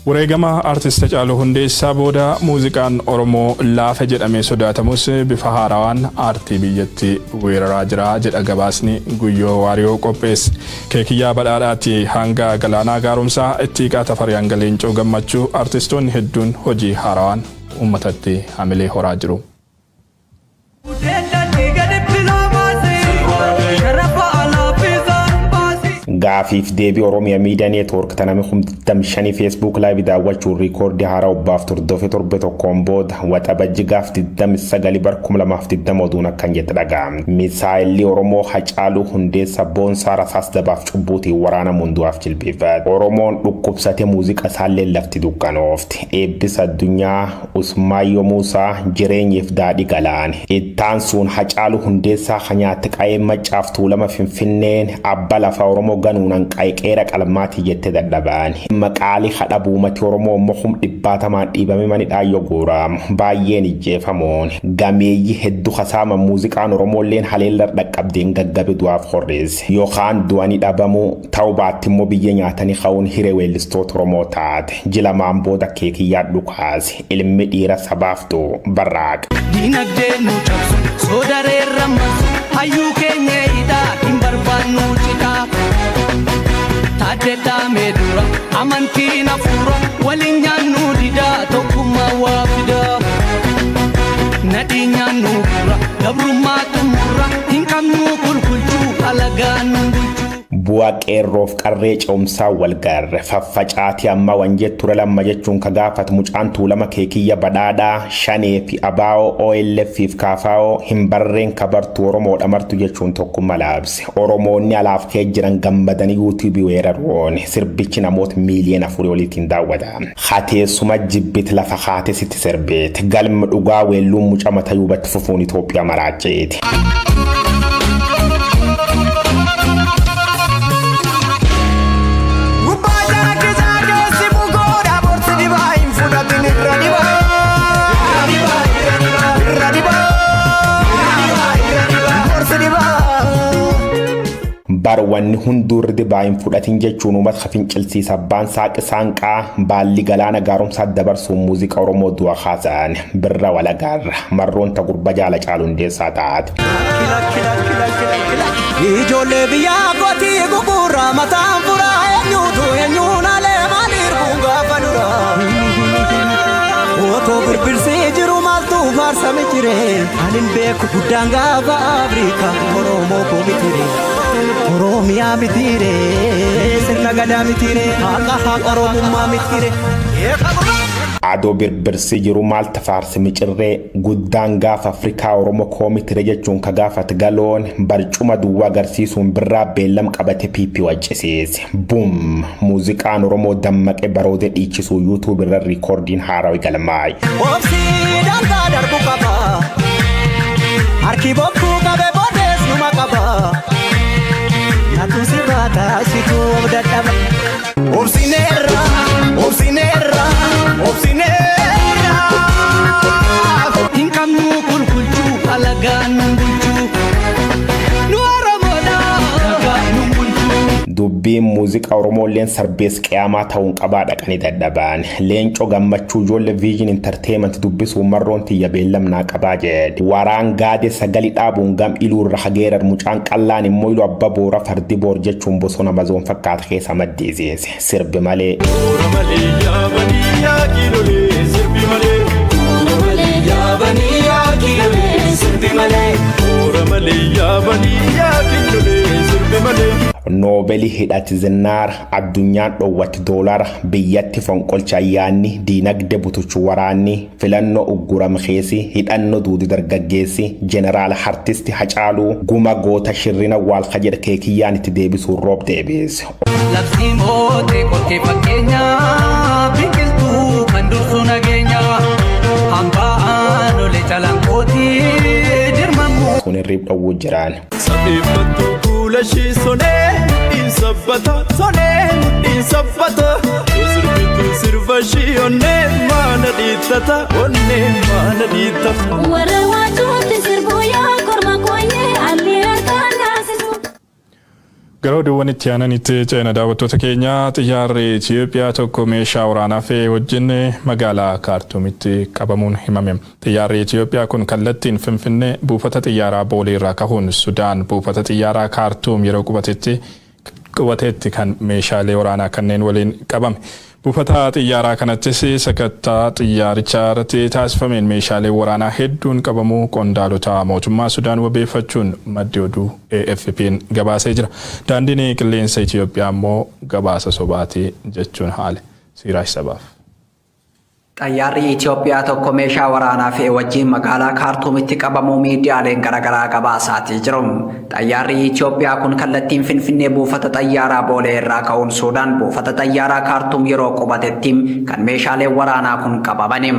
Wareegama Artist Hacaaluu Hundeessaa booda muuziqaan Oromoo laafa jedhamee sodaatamus bifa haarawaan aartii biyyatti weeraraa jira jedha gabaasni Guyyoo Waariyoo qopheesse. Keekiyyaa Badhaadhaatii hanga Galaanaa Gaaromsaa, Ittiiqaa Tafarii hanga Leencoo Gammachuu artistoonni hedduun hojii haarawaan uummatatti hamilee horaa jiru. Gaafiif deebii Oromia Media Network ta nami 25 Facebook Live daawwachuun riikoordii haaraa obbaaf hordofe torbe tokkoon booda Waxabajji gaaf 29 bar 2020 oduun akkan jette dhaga'amte. Misaayilli Oromoo Hacaaluu Hundeessa Boonsaa rasaas dabaaf cubbuutiin waraanamuun du'aaf jilbiifate. Oromoon dhukkubsate muuziqa isaalleen lafti dukkanoofte. Eebbisa Addunyaa Usmaayyoo Muusaa jireenyiif daadhi galaane. Ittaansuun Hacaaluu Hundeessaa ka nyaatte qayeen Maccaaf Tuulama Finfinneen abba lafa Oromoo ganuunan qaye qeera qalmaatii jette dadhabaani. Maqaali ka dhabuumati Oromoo immoo kum dhibbaatamaan dhiibame mani dhaayyo guuraamu. Baayyeen ijjeefamuun. Gameeyyi heddu ka saaman muuziqaan Oromoolleen haleellar dhaqqabdeen gaggabe du'aaf horreesse. Yookaan du'ani dhabamuu, ta'u baatti immoo biyya nyaatani ka'uun hiree weellistoota Oromoo taate. Jilamaan booda keekiyyaa dhukaase. Ilmi dhiira sabaaf du'u barraaqa. Dinagdee nu cabsu soodareerra marsu hayyuu keenya hidhaa hin barbaannu citaa. Taaddee dhaamee dura amantiin hafuura waliin nyaannu didaa tokkummaa waa fidaa. Nadhii nyaannu gurra gabrummaa xumurra hin qabnu kulkulchuu alagaa nu bulchuu. Bu'a qeerroof qarree ce'umsaa wal garre faffacaatii amma wan jetture lamma jechuun ka gaafat mucaan Tuulama Keekiyya Badhaadhaa Shanee fi Abaa'oo OLF fi KFO hin barreen ka bartu Oromoodha martu jechuun tokkumma laabse. Oromoonni alaaf kee jiran gammadanii YouTube weeraruun sirbichi namoota miiliyoona 4 oliitiin daawwatame. Ha teessuma jibbit lafa kaate sitti sirbeet. Galmi dhugaa weelluun muca mata yuubatti fufuun Itoophiyaa maraacheeti. Gubbaa calaqqisaa keessi bukoodha borsi dibaa hin fudhatin irra dibaa. Irra dibaa. Borsi dibaa. Bar wanni hunduu irra dibaa hin fudhatin jechuun uummata ka fincilsiisa abbaan saaqi saanqaa baalli galaana gaaromsaa dabarsuun muuziqaa Oromoo du'a kaasan birra walagaarra marroon ta gurba jaala caalu hundeessaa taate. Ijoollee biyyaa kootii gugurraa mataan furaa eenyuutu eenyuun alee maaliif kun gaafa dura. Otoo birbirsii jiru maaltu faarsame jire ani hin beeku guddaan gaafa Afrikaa Oromoo koo mitire Oromiyaa mitire sirna gadaa mitire haqa haqa Oromummaa mitire. Adoo birbirsi jiru maaltu faarsi micirree guddaan gaafa Afrikaa Oromoo koo mitire jechuun ka gaafat galoon barcuma duwwaa agarsiisuun birraa beellam qabate PP waccisiise. Bum! Muuziqaan Oromoo dammaqe baroode dhiichisuu YouTube irra riikoordiin haarawi galmaa'e. Obsii daangaa darbu qaba. Harki bokkuu qabe boodees numa qaba. Natu si baata situ dadhaba. Obsineerra, obsineerra, obsineerra. Hin qabnu kulkulchuu alagaa nu bulchuu. Nu Oromoodha alagaa nu bulchuu. Dubbiin muuziqaa Oromoolleen sarbees qiyaamaa ta'uun qabaa dhaqanii dadhaban. Leencoo Gammachuu ijoollee Vision Entertainment dubbisuun marroon tiyya beellamnaa qabaa jedhe. Waraan gaade sagali dhaabuun gam iluu irra hageerar mucaan qallaan immoo ilu abba boora fardi boor jechuun bosona mazoon fakkaata keessa maddisiise. Sirbi malee. Toora malee yaabanii yaa kiilolee sirbi malee. Toora malee yaabanii yaa kiilolee sirbi malee. Toora malee yaabanii yaa kiilolee sirbi malee. Noobelii hidhati zinnaara addunyaan dhoowwatti doolara biyyatti fonqolcha ayyaanni diinagde butuchu waraanni filannoo uggurame keessi hidhanno duudi dargaggeessi jeneraal hartisti Hacaaluu guma goota shirrina waalka jedhe keekiyyaan itti deebisuun roob deebise. Labsii mootee qorkee fakkeenyaa biqiltuu kan dursu nageenya hambaa aanolee calanqootii dirmamuu. Sun hirriib dhowwuu jiraan. Safeeffattuu kuula ishii sonee mudhiin sabbata sonee mudhiin sabbata yoo sirbituu sirba ishii onnee maana dhiittata onnee maana dhiittata. Warra waacuutti sirbuu yaa korma kooyyee alli harkaan naasisu. Gara oduuwwan itti aananitti ceena, daawwattoota keenya. Xiyyaarri Itiyoophiyaa tokko meeshaa waraanaa fe'ee wajjin magaalaa Kaartuumitti qabamuun himame. Xiyyaarri Itiyoophiyaa kun kallattiin Finfinnee buufata xiyyaaraa Boolee irraa kahuun Sudaan buufata xiyyaaraa Kaartuum yeroo qubateetti kan meeshaalee waraanaa kanneen waliin qabame. Buufata xiyyaaraa kanattis sakattaa xiyyaarichaa irratti taasifameen meeshaalee waraanaa hedduun qabamuu qondaalota mootummaa Sudaan wabeeffachuun maddi oduu AFP'n gabaasee jira. Daandiin qilleensa Itiyoophiyaa immoo gabaasa sobaatii jechuun haale. Siiraash Sabaaf. Xayyaarri Itiyoophiyaa tokko meeshaa waraanaa fe'e wajjin magaalaa Kaartuumitti qabamuu miidiyaaleen garaagaraa gabaasaatii jiru. Xayyaarri Itiyoophiyaa kun kallattiin Finfinnee buufata xayyaaraa Boolee irraa ka'uun Suudaan buufata xayyaaraa Kaartuum yeroo qubatetti kan meeshaaleen waraanaa kun qabamani.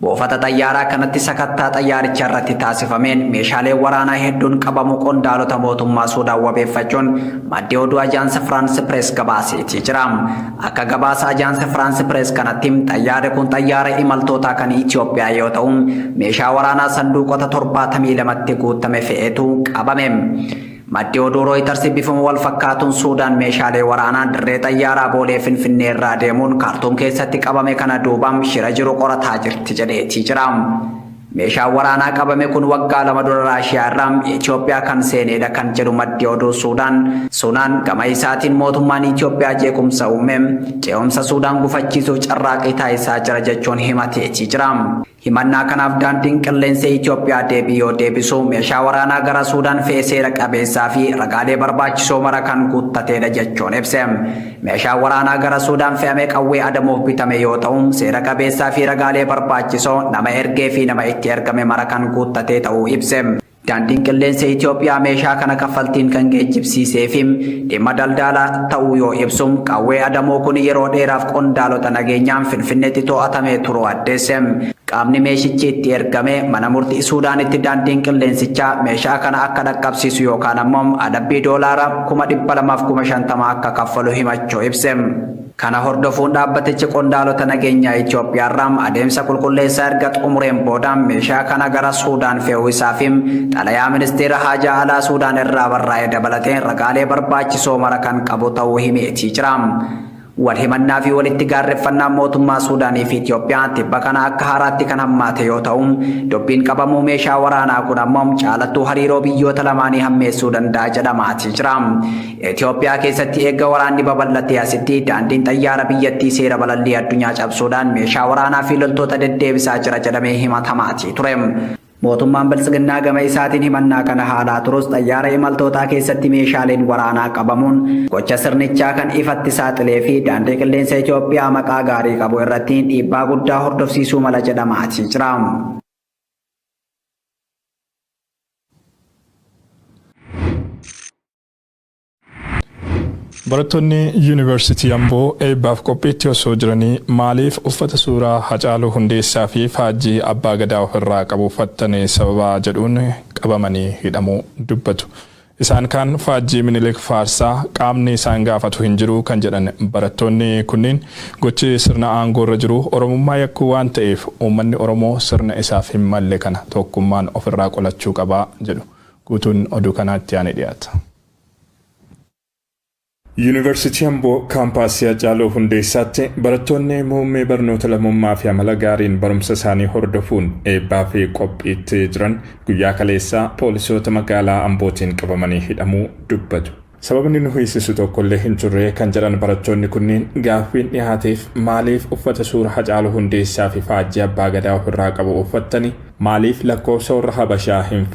Buufata xayyaaraa kanatti sakattaa xayyaaricha irratti taasifameen meeshaaleen waraanaa hedduun qabamuu qondaalota mootummaa Suudaan wabeeffachuun maddi oduu Ajaansi Firaansi Pirees gabaaseetii jira. Akka gabaasa Ajaansi Firaansi Pirees kanatti, xayyaarri kun xayyaara imaltootaa kan Itiyoophiyaa yoo ta'u, meeshaa waraanaa sanduuqota 72tti guutame fe'eetu qabame. Maddi oduu Rooyiters bifuma wal fakkaatuun Suudaan meeshaalee waraanaa dirree xayyaaraa Boolee Finfinnee irraa deemuun Kaartuum keessatti qabame kana duubaan shira jiru qorataa jirti jedheetii jira. Meeshaan waraanaa qabame kun waggaa 2 dura Raashiyaa irraa Itiyoophiyaa kan seenedha kan jedhu maddi oduu Suudaan. Suudaan gama isaatiin mootummaan Itiyoophiyaa jeequmsa uume ce'umsa Suudaan gufachiisuuf carraaqqii taasisaa jira jechuun himateetii jira. Himannaa kanaaf daandiin qilleensa Itiyoophiyaa deebii yoo deebisu, meeshaa waraanaa gara Suudaan fe'e seera qabeessaa fi ragaalee barbaachisoo mara kan guuttateedha jechuun ibse. Meeshaan waraanaa gara Suudaan fe'ame qawwee adamuuf bitame yoo ta'u, seera qabeessaa fi ragaalee barbaachisoo nama ergee fi nama itti ergame mara kan guuttatee ta'uu ibse. Daandiin qilleensa Itiyoophiyaa meeshaa kana kaffaltiin kan geejjibsiisee fi dhimma daldalaa ta'uu yoo ibsu, qawwee adamoo kun yeroo dheeraaf qondaalota nageenyaan Finfinneetti to'atamee turuu addeesse. Qaamni meeshichi itti ergame mana murtii Suudaanitti daandiin qilleensichaa meeshaa kana akka dhaqqabsiisu yookaan ammoo adabbii doolaara 250,000 akka kaffalu himachuu ibse. Kana hordofuun dhaabbatichi qondaalota nageenyaa Itiyoophiyaarraa adeemsa qulqulleessaa erga xumureen booda meeshaa kana gara Suudaan fe'uu isaa fi xalayaa ministeera haajaa alaa Suudaan irraa barraa'e dabalatee ragaalee barbaachisoo mara kan qabu ta'uu himeetii jira. Wal himannaa fi walitti gaarreffannaan mootummaa Suudaanii fi Itiyoophiyaa tibba kana akka haaraatti kan hammaate yoo ta'u, dubbiin qabamuu meeshaa waraanaa kun ammoo caalattuu hariiroo biyyoota lamaanii hammeessuu danda'a jedhamaatii jira. Itiyoophiyaa keessatti eegga waraanni babal'atee asitti daandiin xayyaara biyyattii seera balallii addunyaa cabsuudhaan meeshaa waraanaa fi loltoota deddeebisaa jira jedhamee himatamaatii ture. Mootummaan Biltsiginnaa gama isaatiin himannaa kana haalaa turus, xayyaara imaltootaa keessatti meeshaaleen waraanaa qabamuun gocha sirnichaa kan ifatti saaxilee fi daandii qilleensa Itiyoophiyaa maqaa gaarii qabu irratti dhiibbaa guddaa hordofsiisuu mala jedhamaatii jira. Barattoonni Yuunivarsiitii Amboo eebbaaf qophiitti osoo jiranii maaliif uffata suuraa Hacaaluu Hundeessaa fi faajjii Abbaa Gadaa ofirraa qabu uffattani sababa jedhuun qabamanii hidhamuu dubbatu. Isaan kaan faajjii Minilik faarsaa qaamni isaan gaafatu hin jiru kan jedhan barattoonni kunniin, gochi sirna aangoorra jiru Oromummaa yakkuu waan ta'eef uummanni Oromoo sirna isaaf hin malle kana tokkummaan ofirraa qolachuu qaba jedhu. Guutuun oduu kanaa itti aanee dhiyaata. Yuunivarsiitii Amboo kaampaasii Hacaaluu Hundeessaatti barattoonni muummee barnoota lammummaa fi amala gaariin barumsa isaanii hordofuun eebbaa fi qophiitti jiran guyyaa kaleessaa poolisoota magaalaa Ambootiin qabamanii hidhamuu dubbatu. Sababni nu hiisisu tokkollee hin turre kan jedhan barattoonni kunniin, gaaffiin dhiyaateef maaliif uffata suura Hacaaluu Hundeessaa fi faajjii Abbaa Gadaa ofirraa qabu uffattani, maaliif lakkoofsa warra Habashaa hin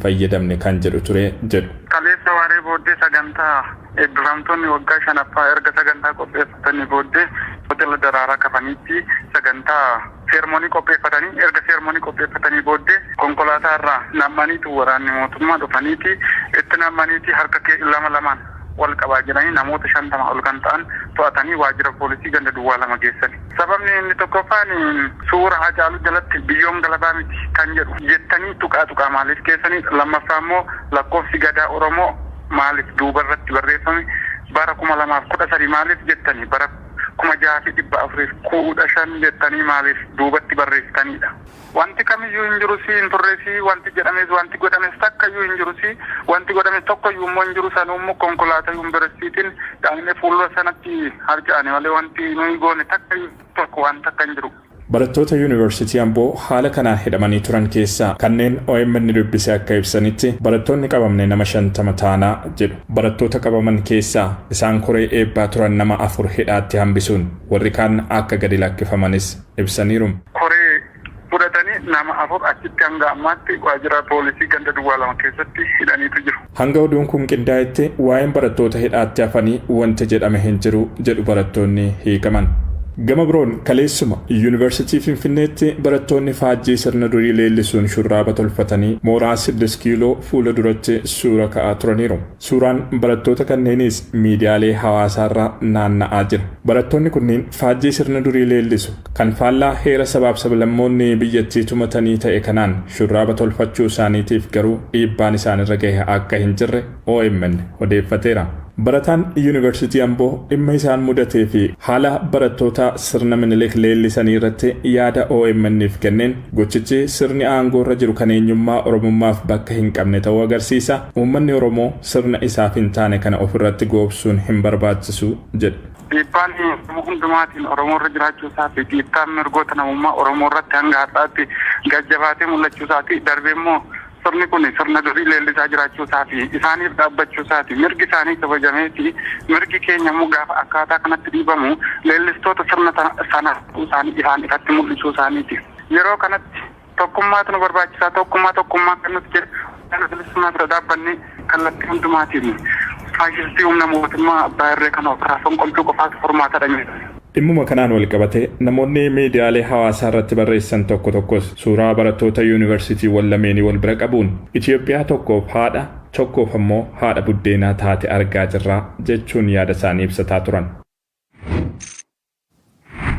fayyadamne kan jedhu ture jedhu. Kaleessa waaree booddee sagantaa eebbifamtoonni waggaa shanaffaa erga sagantaa qopheeffatanii booddee hoteela Daraaraa Kafaniitti sagantaa seermoonii qopheeffatanii, erga seermoonii qopheeffatanii booddee konkolaataa irraa nammaniitu waraanni mootummaa dhufaniiti itti nammaniiti harka lama lamaan wal qabaa jiranii namoota 50 ol kan ta'an to'atanii waajjira poolisii ganda duwwaa 2 geessani. Sababni inni tokkoffaan suura Hacaaluu jalatti biyyoon galabaa miti kan jedhu jettanii tuqaa tuqaa maaliif keessanii, lammaffaa immoo lakkoofsi gadaa Oromoo maaliif duuba irratti barreeffame, bara 2013 maaliif jettanii bara 6,415 jettanii maaliif duubatti barreessitanidha. Wanti kamiyyuu hin jiru si hin turresi, wanti jedhames wanti godhames takkayyuu hin jiru si, wanti godhames tokkoyyuu immoo hin jiru. Sanuu immoo konkolaataa yuunivarsiitiin dhaqnee fuuldura sanatti harca'ane malee wanti nuyi goone takkayyuu tokko waan takka hin jiru. Barattoota Yuunivarsiitii Amboo haala kanaan hidhamanii turan keessaa kanneen OMN dubbise akka ibsanitti, barattoonni qabamne nama 50 taanaa jedhu. Barattoota qabaman keessaa isaan koree eebbaa turan nama afur hidhaatti hambisuun warri kaan akka gadi lakkifamanis ibsaniiru. Koree fudhatanii nama afur achitti hanga ammaatti waajjira poolisii ganda duwwaa 2 keessatti hidhaniitu jiru. Hanga oduun kun qindaa'etti waa'een barattoota hidhaatti hafanii wanti jedhame hin jiru jedhu barattoonni hiikaman. Gama biroon, kaleessuma Yuunivarsiitii Finfinneetti barattoonni faajjii sirna durii leellisuun shurraaba tolfatanii mooraa Siddis Kiiloo fuula duratti suura ka'aa turaniiru. Suuraan barattoota kanneeniis miidiyaalee hawaasaarra naanna'aa jira. Barattoonni kunneen faajjii sirna durii leellisu kan faallaa heera sabaaf sablammoonni biyyattii tumatanii ta'e kanaan shurraaba tolfachuu isaaniitiif garuu dhiibbaan isaanirra gahe akka hin jirre OMN odeeffateera. Barataan Yuunivarsiitii Amboo dhimma isaan mudatee fi haala barattoota sirna Minilik leellisanii irratti yaada OMN'if kenneen, gochichi sirni aangoo irra jiru kan eenyummaa Oromummaaf bakka hin qabne ta'uu agarsiisa. Uummanni Oromoo sirna isaaf hin taane kana ofirratti goobsuun hin barbaachisu jedhe. Dhiibbaan hundumaatiin Oromoo irra jiraachuu isaa fi dhiittaan mirgoota namummaa Oromoo irratti hanga har'aatti gajjabaatee mul'achuu isaati. Darbee immoo sirni kun sirna durii leellisaa jiraachuu isaa fi isaaniif dhaabbachuu isaati. Mirgi isaanii kabajamee fi mirgi keenya immoo gaafa akkaataa kanatti dhiibamu leellistoota sirna sana isaanii ifaan ifatti mul'isuu isaaniiti. Yeroo kanatti tokkummaatu nu barbaachisaa. Tokkummaa, tokkummaa kan nuti jedhu bilisummaa bira dhaabbannee kallattii hundumaatiin faashistii humna mootummaa abbaa irree kana ofirraa fonqolchuu qofaatu furmaatadha. Dhimmuma kanaan wal qabatee namoonni miidiyaalee hawaasaa irratti barreessan tokko tokkos suuraa barattoota yuunivarsiitiiwwan lameenii wal bira qabuun Itoophiyaa tokkoof haadha, tokkoof ammoo haadha buddeenaa taate argaa jirra jechuun yaada isaanii ibsataa turan.